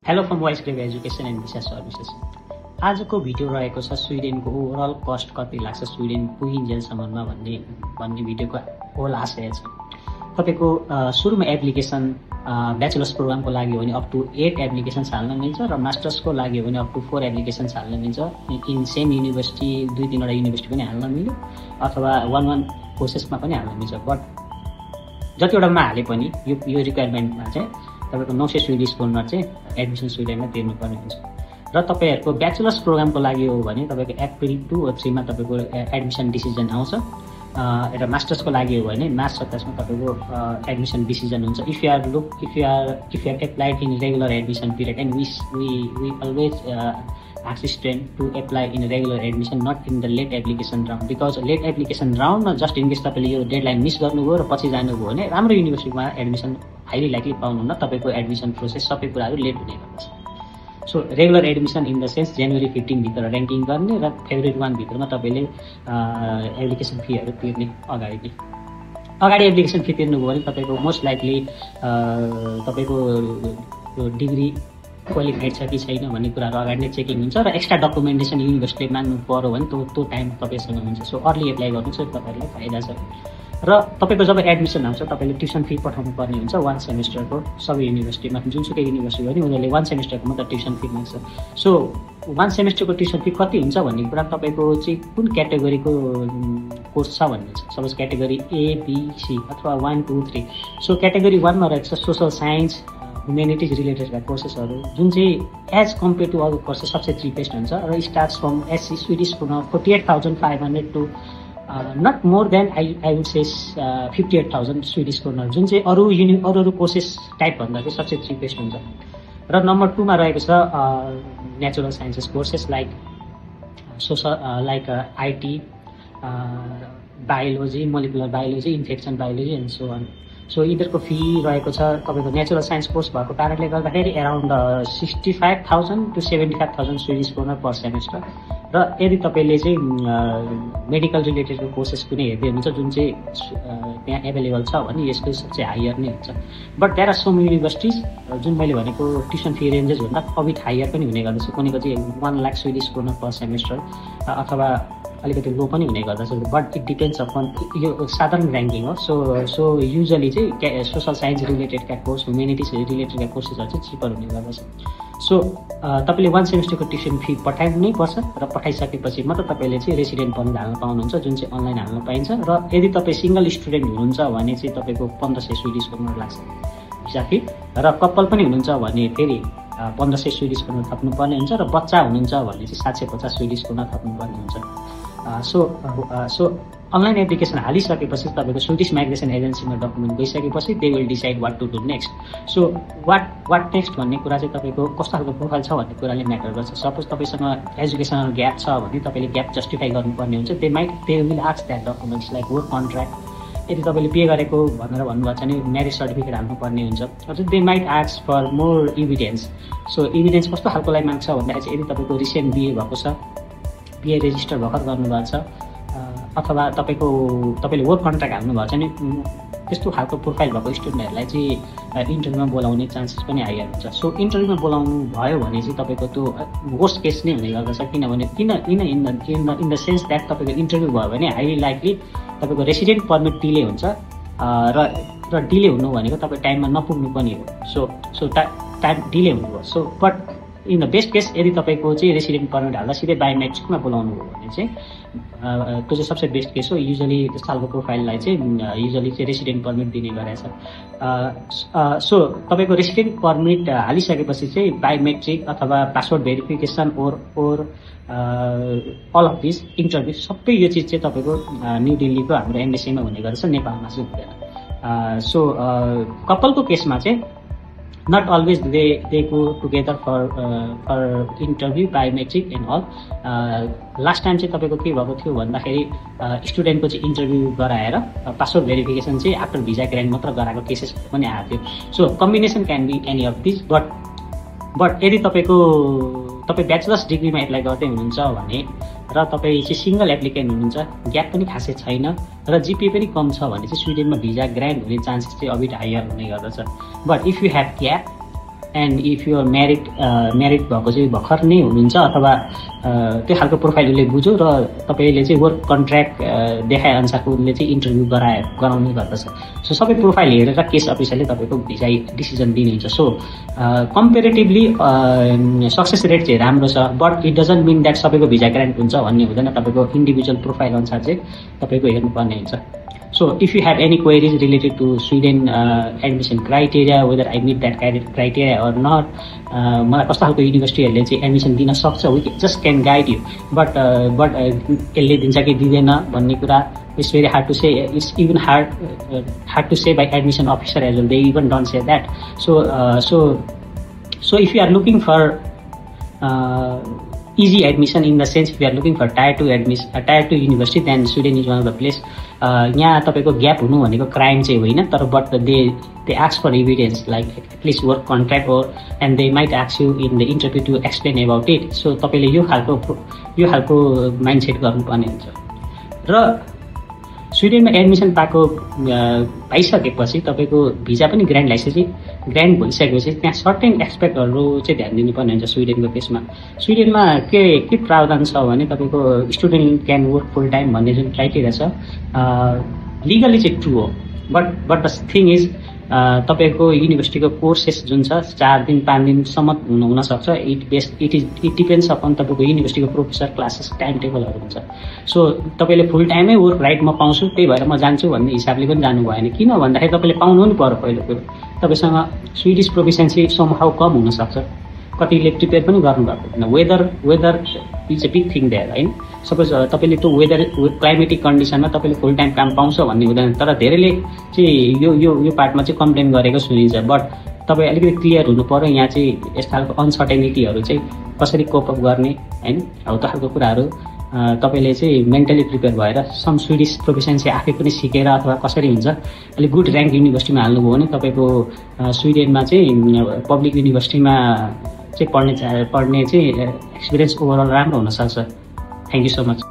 Hello from wise grave education and visa services. आजको video रहेको छ स्विडेनको ओभरअल कस्ट कति लाग्छ स्विडेन पुगिन्जेलसम्ममा भन्ने भिडियोको होल आशय छ। तपाईको सुरुमा एप्लिकेसन ब्याचलर्स प्रोग्रामको लागि हो भने अप टु 8 एप्लिकेसन्स हाल्न मिल्छ र मास्टर्सको लागि हो भने अप टु 4 एप्लिकेसन्स हाल्न मिल्छ। इन सेम युनिभर्सिटी 2-3 वटा युनिभर्सिटी पनि हाल्न मिल्यो अथवा 1 कोर्सेसमा पनि हाल्न मिल्छ। बट जतिवटामा हाले पनि यो रिक्वायरमेन्टमा चाहिँ तपाईको 900 स्विडिश क्रोनर चाहिँ एडमिसन स्विडेनमा तिर्नुपर्ने हुन्छ। र तपाईहरुको ब्याचलर्स प्रोग्रामको लागि हो भने तपाईको अप्रिल 2 वा 3 मा तपाईको एडमिसन डिसिजन आउँछ। र मास्टर्सको लागि हो भने मार्च 27 मा तपाईको एडमिसन डिसिजन हुन्छ। If you are applied in regular admission period and we always ask students to apply in regular admission, not in the late application round, because late application round just in case तपाईले यो deadline miss गर्नुभयो र पछि जानुभयो भने राम्रो युनिभर्सिटीमा admission highly likely पाउनुहुन्न। तपाईको एडमिसन प्रोसेस सबै कुराहरु लेट हुने गर्दछ। So regular admission in the sense जनवरी 15 भित्र र्याङ्किङ गर्ने र फेब्रुअरी 1 भित्रमा तपाईले एप्लिकेसन फीहरु तिर्ने अगाडि एप्लिकेसन फी तिर्नुभयो भने तपाईको मोस्ट लाइकली तपाईको डिग्री क्वालिफाइड छ कि छैन भन्ने कुराहरु अगाडि नै चेकिङ हुन्छ र एक्स्ट्रा डकुमेन्टेसन युनिभर्सिटीले माग्नु पर्यो भने त्यो टाइम तपाईसँग हुन्छ। सो अर्ली एप्लाई गर्नुस्, तपाईहरुलाई फाइदा छ। र तपाईको जब एडमिसन आउँछ तपाईले ट्युसन फी पठाउनु पर्ने हुन्छ 1 सेमेस्टरको। सबै युनिभर्सिटीमा जुनसुकै युनिभर्सिटी भने उनीहरुले 1 सेमेस्टरको मात्र ट्युसन फी माग्छ। सो 1 सेमेस्टरको ट्युसन फी कति हुन्छ भन्ने कुरा तपाईको चाहिँ कुन क्याटेगोरीको कोर्स छ भन्ने छ। Suppose category A, B, C अथवा 1, 2, 3। सो क्याटेगोरी 1 मा रहेको छ सोशल साइन्स ह्युमेनिटिज रिलेटेडका कोर्सेसहरु जुन चाहिँ as compare to other courses सबसे चिपेस्ट हुन्छ र starts from SC Swedish kronor 48,500 to not more than I would say 58,000 Swedish kronor, जुन चाहिँ अरू कोर्सेस टाइप भन्दा चाहिँ सबसे चिपेस्ट हुन्छ। र नम्बर 2 मा रहेको छ natural sciences courses like IT, biology, molecular biology, infection biology and so on. So यिनीहरुको फी रहेको छ तपाईको नेचुरल साइन्स कोर्स भएको कारणले गर्दाखेरि around 65,000 to 75,000 Swedish kronor per semester. र यदि तपाईले चाहिँ मेडिकल रिलेटेडको कोर्सेस कुनै हेर्दै हुनुहुन्छ जुन चाहिँ त्यहाँ एभाइलेबल छ भने यसको सबसे हायर नै हुन्छ। बट देयर आर सम युनिभर्सिटीज जुन मैले भनेको ट्युसन फी रेन्जेस भन्दा अबिट हायर पनि हुने गर्दछ। कुनैको चाहिँ 1 lakh Swedish kronor per semester अथवा अलिकति लो पनि हुने गर्दछ। बट इट डिपेन्ड्स अपन यो साधारण र्याङ्किङ हो। सो युजुअली चाहिँ सोशल साइन्स रिलेटेडका कोर्स, ह्युमेनिटिज रिलेटेडका कोर्सेसहरु चाहिँ चिपर हुने गर्दछ। सो तपाईले 1 सेमेस्टरको ट्युसन फी पठाउनै पर्छ र पठाइसकेपछि मात्र तपाईले चाहिँ रेसिडेन्ट पर्मिट हाल्न पाउनुहुन्छ जुन चाहिँ अनलाइन हाल्न पाइन्छ। र यदि तपाई सिंगल स्टुडेन्ट हुनुहुन्छ भने चाहिँ तपाईको 1500 स्विडिश क्रोनर लाग्छ भिसा फी। र कपल पनि हुनुहुन्छ भने फेरि 1500 स्विडिश क्रोनर थप्नुपर्ने हुन्छ र बच्चा हुनुहुन्छ भने चाहिँ 750 स्विडिश क्रोनर थप्नुपर्ने हुन्छ। सो अनलाइन एप्लिकेसन हालिसकेपछि तपाईको स्विडिश माइग्रेसन एजेन्सीमा डकुमेन्ट गइसकेपछि they will decide what to do next. So what next भन्ने कुरा चाहिँ तपाईको कस्तो खालको प्रोफाइल छ भन्ने कुराले म्याटर गर्छ। सपोज तपाईसँग एजुकेसनल ग्याप छ भने तपाईले ग्याप जस्टिफाई गर्नुपर्ने हुन्छ। They will ask that documents like work contract. यदि तपाईले पे गरेको भनेर भन्नुभएको छ भने म्यारेज सर्टिफिकेट हाल्नुपर्ने हुन्छ। अझै they might ask for more evidence. So evidence कस्तो खालकोलाई माग्छ भन्दाखेरि चाहिँ यदि तपाईको रिसेन्ट बिए भएको छ, बिए रेजिस्टर भर्खर गर्नुभएको छ अथवा तपाईले वर्क कन्ट्र्याक्ट हाल्नुभएको छ भने त्यस्तो खालको प्रोफाइल भएको स्टुडेन्टहरूलाई चाहिँ इन्टरभ्यूमा बोलाउने चान्सेस पनि हायर हुन्छ। सो इन्टरभ्यूमा बोलाउनु भयो भने चाहिँ तपाईको त्यो वर्स्ट केस नै हुने गर्दछ। किनभने इन द सेन्स द्याट तपाईको इन्टरभ्यू भयो भने हाइली लाइकली तपाईको रेसिडेन्ट पर्मिट डिले हुन्छ र डिले हुनु भनेको तपाईँ टाइममा नपुग्नु पनि हो। सो टाइम डिले हुनुभयो। So but in the best case यदि तपाईको चाहिँ रेसिडेन्ट पर्मिट हाल्दा सिधै बायोमेट्रिकमा बोलाउनु हो भने चाहिँ त्यो चाहिँ सबसे बेस्ट केस हो। युजुअली त्यस्तो खालको प्रोफाइललाई चाहिँ युजुअली चाहिँ रेसिडेन्ट पर्मिट दिने गरेछ। सो तपाईको रेसिडेन्ट पर्मिट हालिसकेपछि चाहिँ बायोमेट्रिक अथवा password verification or all of this interview सबै यो चिज चाहिँ तपाईको न्यू दिल्लीको हाम्रो एमबेसीमा हुने गर्छ, नेपालमा चाहिँ हुँदैन। सो कपलको केसमा चाहिँ not always they go together for interview, biometric and all. Last time चाहिँ तपाईको के भएको थियो भन्दाखेरि स्टुडेन्टको चाहिँ इन्टरभ्यू गराएर पासवर्ड भेरिफिकेसन चाहिँ आफ्टर भिजा ग्रान्ट मात्र गराएको केसेस पनि आएको थियो। So combination can be any of this. But यदि तपाईँ ब्याचलर्स डिग्रीमा एप्लाई गर्दै हुनुहुन्छ भने र तपाईँ चाहिँ सिंगल एप्लिकेन्ट हुनुहुन्छ, ग्याप पनि खासै छैन र जिपिए पनि कम छ भने चाहिँ स्विडेनमा भिजा ग्रान्ट हुने चान्सेस चाहिँ अबिट हायर हुने गर्दछ। But if you have gap and if you're married भएको चाहिँ भर्खर नै हुनुहुन्छ अथवा त्यो खालको प्रोफाइल उसले बुझ्यो र तपाईँले चाहिँ वर्क कन्ट्र्याक्ट देखाए अनुसारको उसले चाहिँ इन्टरभ्यू गराउने गर्दछ। सो सबै प्रोफाइल हेरेर केस अफिसरले तपाईँको भिजा डिसिजन दिनुहुन्छ। सो कम्पेरेटिभली सक्सेस रेट चाहिँ राम्रो छ, but it doesn't mean that सबैको भिजा ग्रान्ट हुन्छ भन्ने हुँदैन। तपाईँको इन्डिभिजुअल प्रोफाइल अनुसार चाहिँ तपाईँको हेर्नुपर्ने हुन्छ। So if you have any queries related to Sweden admission criteria, whether I meet that criteria or not, मलाई कस्तो खालको युनिभर्सिटीहरूले चाहिँ एडमिसन दिन सक्छ, we just can guide you, but यसले दिन्छ कि दिँदैन भन्ने कुरा it's very hard to say. It's even hard to say by admission officer as well. They even don't say that. So if you are looking for easy admission, in the sense if you are looking for tier 2 university, then Sweden is one of the place. यहाँ तपाईको gap हुनु भनेको crime चाहिँ होइन, तर but they ask for evidence like at least work contract हो, and they might ask you in the interview to explain about it. So तपाईँले यो खालको माइन्डसेट गर्नुपर्ने हुन्छ। र स्विडेनमा एडमिसन पाइसकेपछि तपाईँको भिजा पनि ग्रान्ड भइसकेपछि त्यहाँ सर्टेन एक्सपेक्टहरू चाहिँ ध्यान दिनुपर्ने हुन्छ। स्विडेनको केसमा के प्रावधान छ भने तपाईँको student can work full time भन्ने जुन क्राइटेरिया छ लिगली चाहिँ ट्रु हो, बट द थिङ इज तपाईँको युनिभर्सिटीको कोर्सेस जुन छ 4 दिन 5 दिनसम्म हुनसक्छ। इट डिपेन्ड्स अपन तपाईँको युनिभर्सिटीको प्रोफेसर क्लासेस टाइम टेबलहरू हुन्छ। सो तपाईँले फुल टाइमै वर्क राइट म पाउँछु त्यही भएर म जान्छु भन्ने हिसाबले पनि जानु भएन। किन भन्दाखेरि तपाईँले पाउनु नि पर्यो। पहिलो कुरो तपाईँसँग स्विडिस प्रोफिसियन्सी समहाउ कम हुनसक्छ, कतिले प्रिपेयर पनि गर्नुभएको हुँदैन। Weather is a big thing there होइन। सपोज तपाईँले त्यो क्लाइमेटिक कन्डिसनमा तपाईँले फुल टाइम काम पाउँछ भन्ने हुँदैन, तर धेरैले चाहिँ यो पार्टमा चाहिँ कम्प्लेन गरेको सुनिन्छ। बट तपाईँ अलिकति क्लियर हुनु पर्यो, यहाँ चाहिँ यस्तो खालको अनसर्टेनिटीहरू चाहिँ कसरी कोपअप गर्ने होइन, हौ त्यो खालको कुराहरू तपाईँले चाहिँ मेन्टली प्रिपेयर भएर सम स्विडिस प्रोफिसियन्सी आफै पनि सिकेर अथवा कसरी हुन्छ अलिक गुड ऱ्याङ्क युनिभर्सिटीमा हाल्नुभयो भने तपाईँको स्विडेनमा चाहिँ पब्लिक युनिभर्सिटीमा चाहिँ पढ्ने चाहिँ एक्सपिरियन्स ओभरअल राम्रो हुनसक्छ। Thank you so much.